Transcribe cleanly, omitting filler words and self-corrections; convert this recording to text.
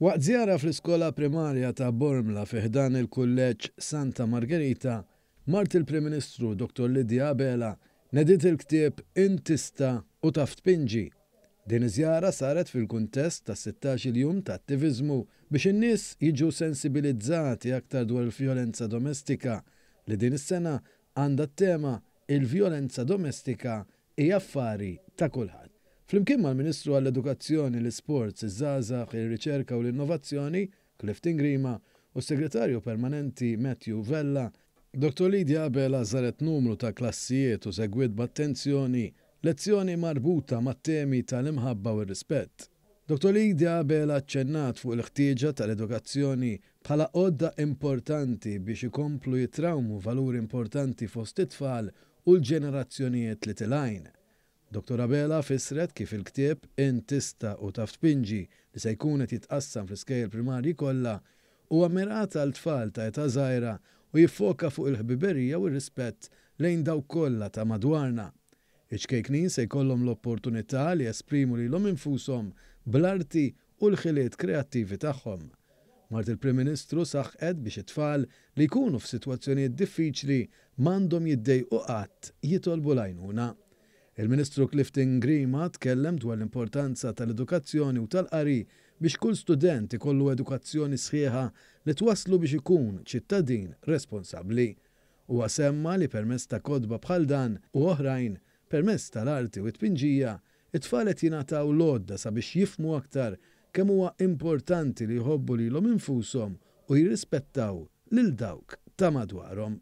Waqt żjara fl-iskola primarja ta' Bormla fi ħdan il-Kulleġġ Santa Margherita, mart il-Prim Ministru Dottor Lydia Abela nediet il-ktieb Int Tista' u Taf Tpinġi. Din iż-żjara saret fil-kuntest tas-sittax-il jum ta' attiviżmu biex in-nies jiġu sensibilizzati aktar dwar il-vjolenza domestika, li din is-sena għandha t-tema Il-vjolenza domestika hi affari ta' kulħadd. Flimkien mal-Ministru għall-Edukazzjoni, l-Isports, iż-Żgħażagħ, ir-Riċerka u l-Innovazzjoni, Clifton Grima, u s-Segretarju Permanenti Matthew Vella, Dottor Lydia Abela żaret numru ta' klassijiet u segwiet b'attenzjoni lezzjoni marbuta mat-temi tal-imħabba u r-rispett. Dottor Lydia Abela aċċennat fuq il-ħtieġa tal-edukazzjoni bħala għodda importanti biex ikomplu jitrawmu valuri importanti fost it-tfal u l-ġenerazzjonijiet li tilgħin. Dottor Abela fissret kif il-ktieb Int Tista' u Taf Tpinġi li se jkun qed jitqassam fl-iskejjel primarji kollha huwa mmirat għal tfal ta' età żgħira u jiffoka fuq il-ħbiberija u r-rispett lejn dawk kollha ta' madwarna. Iċ-ċkejknin se jkollhom l-opportunità li jesprimu lilhom infushom bl-arti u l-ħiliet kreattivi tagħhom. Mart il-Prim Ministru saħqet biex it-tfal li jkunu f'sitwazzjonijiet diffiċli m'għandhom jiddejqu qatt jitolbu l-għajnuna. Il-Ministru Clifton Grima tkellem dwar l-importanza tal-edukazzjoni u tal-qari biex kull student ikollu edukazzjoni sħiħa li twasslu biex ikun ċittadin responsabbli. Huwa semma li permezz ta' kotba bħal dan u oħrajn, permezz tal-arti u t-tpinġija, It-tfal qed jingħataw l-għodda sabiex jifhmu aktar kemm huwa importanti li jħobbu lilhom infushom u jirrispettaw lil dawk ta' madwarhom.